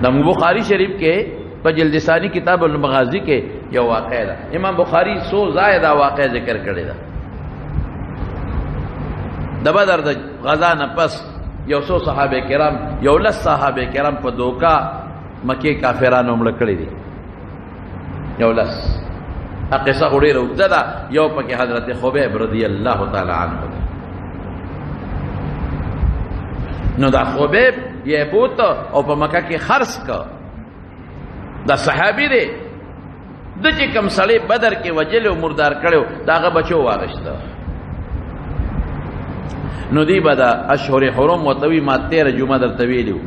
د بخاری شریف کې په جلد ثانی کتاب المغازی کې یو واقعه ده. امام بخاری څو ځای دا واقعه ذکر کړې ده. د بدر د غزا نه پس یو څو صحابه کرام، یو لس صحابه کرام په دوکا مکه کافرانو مړ کړی دي. یو لس قصه خو ډېره اوږده ده. یو پکې حضرت خبیب رضی الله تعالی عنه ده. نو دا خبیب یې بوته او په مکه کې خرڅ کړ. دا صحابي دی، د چې کوم سړی بدر کې وجلی او مردار کړی و، د هغه بچو واغېسته. نو دی به د اشهر حرم ورته وي، ما تېره جمعه درته ویلي وو،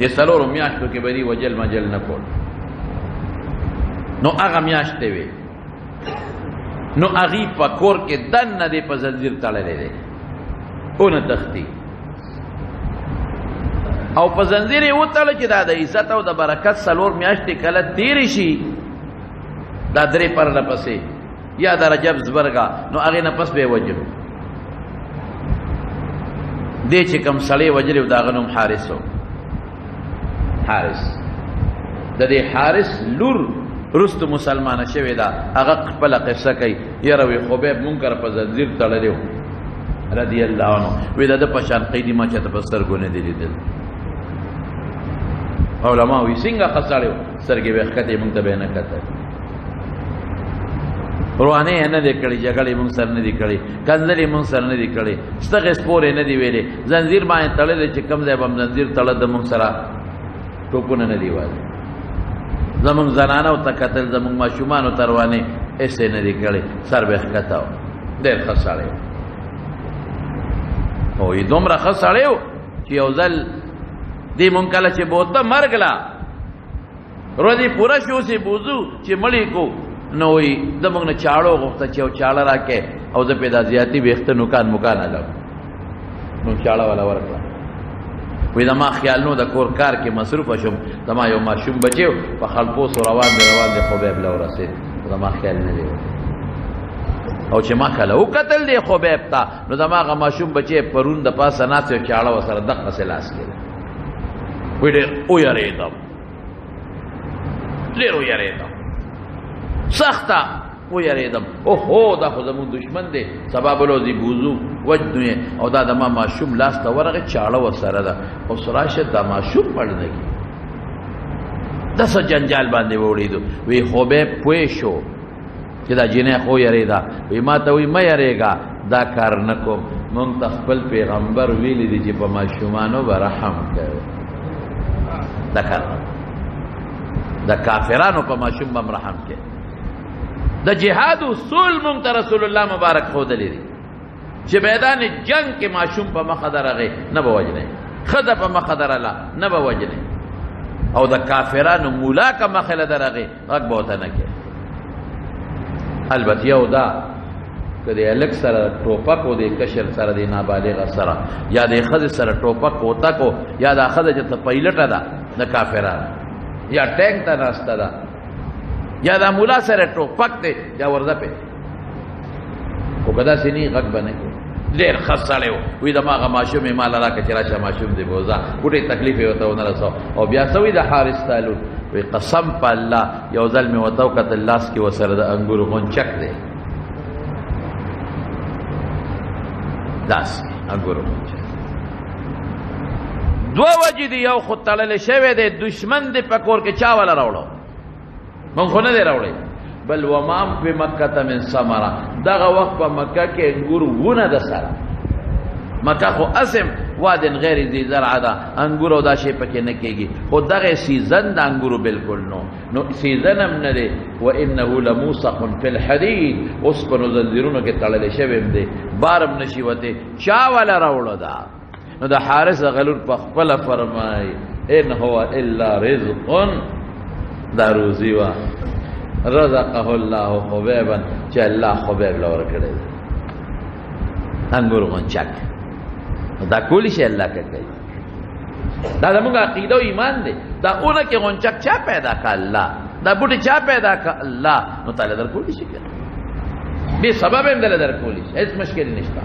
دې څلورو میاشتو کې به دي وجل مجل نه کول. نو هغه میاشتې وې، نو هغې په کور کې دننه دی په زنځیر تړلی دی، ونه تښتي، او په زنځیر یې وتړه چې دا د عزت او د برکت څلور میاشتې کله تېرې شي، دا درې پرله پسې یا د رجب زبرګه، نو هغې نه پس به یې وژلو. دې چې کوم سړی وژلی و، د هغه نوم حارث و. حارث، د دې حارث لور وروسته مسلمانه شوې ده. هغه خپله قصه کوي، یاره وی خبیب مونږ کره په زنځیر تړلی و رضی الله عنه، وی د ده په شان قیدي ما چاته په سترګو نه دی لیدل. علما وی څنګه ښه سړی و، سترګې به یې ښکتې، مونږ ته به یې نه کتل، روانې یې نه دی کړې، جګړې مونږ سره نه دی کړې، کنځلې مونږ سره نه دی کړې، ستغې سپورې نه دی ویلې، زنځیر باندې تړلی چې کوم ځای به هم زنځیر تړه، د مونږ سره ټوپونه نه دی والي، زمونږ زنانو ته کتل، زمونږ ماشومانو ته روانې هېڅ یې نه دی کړې، سر به یې ښکته و. ډېر ښه سړی و. او یې دومره ښه سړی و چې یو ځل دې مونږ کله چې بوته مرګ له ورځې پوره شو، اوس یې بوځو چې مړی کو، نو وایي د موږ نه چاړه وغوښته چې یو چاړه راکړې او زه پرې دا زیاتي ویښته نوکان موکان الم. نو چاړه والا ورکړه. وایي زما خیال نو د کور کار کې مصروفه شوم، زما یو ماشوم بچی و، په خلپوسو روان دی روان دی، خبیب له ورسېد، زما خیال نه دی. او چې ما کله وکتل دی خبیب ته، نو زما هغه ماشوم بچی پرون د پاسه ناست یو چاړه ورسره دقسې لاس کې ده. وایي ډېر ویرېدم، ډېر ویرېدم، سخته ویرېدم. اوهو دا خو زموږ دښمن دی، سبا بل ورځ یې بوځو وجنو یې. او دا د ما ماشوم لاس ته ورغی، چاړه ورسره ده، اوس راشه دا ماشوم مړ نه کړي. داسې جنجال باندې ووړېدو. وی خبیب پوه شو چې دا جینۍ خو یرېده. وی ما ته وی مه یرېږه، دا کار نه کوم، مونږ ته خپل پیغمبر ویلي دي چې په ماشومانو به رحم کوي. دا کار نه کوم، د کافرانو په ماشوم به هم رحم کوي. د جهاد اصول مونږ ته رسول الله مبارک ښودلی دي چې میدان جنگ کې ماشوم په مخه درغی نه به وژنې، ښځه په مخه درله نه به وژنې، او د کافرانو مولا که مخې له درغی غږ به ورته نه کوي. البته یو دا که د هلک سره ټوپک و، د کشر سره، د نابالغه سره، یا د ښځې سره ټوپک وتک و، یا دا ښځه چې ته پیلټه ده د کافرانو، یا ټینک ته ناسته ده، یا دا مولا سره ټوپک دی، یا ورځه پې، خو که داسې نه وي غږ به نه کوي. ډېر ښه سړی و. وایي د ما هغه ماشوم یې ماله راکړه چې راشه ماشوم دې بوځه، غوټې تکلیف یې ورته ونه رسوه. او بیا څه وایي د حارث تعلق؟ وایي قسم په الله یو ځل مې ورته وکتل، لاس کې ورسره د انګورو غونچک دی، لاس کې انګورو غونچک. دوه وجې دي، یو خو تړلی شوی دی، دښمن دی په کور کې، چا والا راوړو؟ مونږ خو نه دی راوړی. بل ومام په مکه ته من ثمره، دغه وخت په مکه کې انګور ونه ده سره، مکه خو اسم واد غیر ذی زرع ده، انګور او دا شی پکې نه کېږي، خو دغه سیزن د انګورو بالکل نو، نو سیزن هم نه دی. وانه لموثق فی الحدید، اوس په زنځیرونو کې تړلی شوی هم دی، بار هم نشي وتی، چا والا راوړو دا؟ نو د حارث غلور په خپله فرمایي ان هو الا رزق، دا روزي وه، رزقه الله خبیبا، چې الله خبیب له ورکړی دی انګور غونچک. دا کولی شي الله که کوي، دا زموږ عقیده او ایمان دی. دا اونه کې غونچک چا پیدا کړه؟ الله. دا بوټی چا پیدا کړه؟ الله. نو تعالی در کولی شي که بې سبب هم دله در کولی شي، هېڅ مشکل نشته.